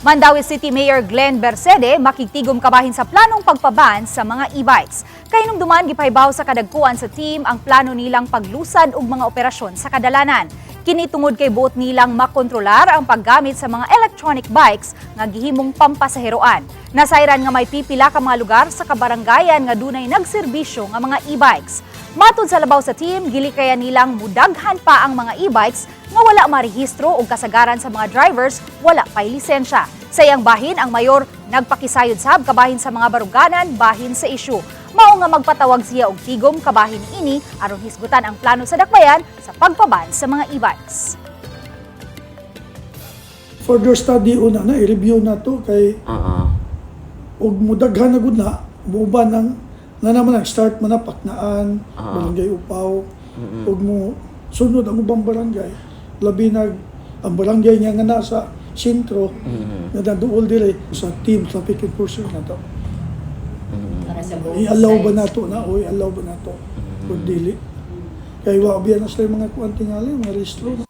Mandaue City Mayor Glenn Bercede makigtigom kabahin sa planong pagpaban sa mga e-bikes. Kahinumduman, gipahibaw sa kadagkuan sa team ang plano nilang paglusad og mga operasyon sa kadalanan. Kini tungod kay buot nilang makontrolar ang paggamit sa mga electronic bikes nga gihimong pampasaheroan. Nasayran nga may pipila ka mga lugar sa kabaranggayan nga dunay nagserbisyo nga mga e-bikes. Matod sa labaw sa team, gilikayan nilang mudaghan pa ang mga e-bikes nga wala marehistro og kasagaran sa mga drivers wala pay lisensya. Sa iyang bahin, ang mayor nagpakisayod sab kabahin sa mga baruganan bahin sa isyu. Mao nga magpatawag siya og tigom kabahin ini aron hisgutan ang plano sa dakbayan sa pagpaban sa mga e-bikes. Further study una na, i-review na to kay ug mudaghan na gud na muuban ang na naman ang start man na Paknaan, Barangay Upaw, ug mo sunod ang ubang barangay, labi nag ang barangay niya nga nasa sentro nga nanduol dire sa team traffic enforcer na to. Para sa both I-allow ba sides. nato na o i-allow ba nato o dili? Kay wa biya na sila yung mga kuan tingali, mga rehistro.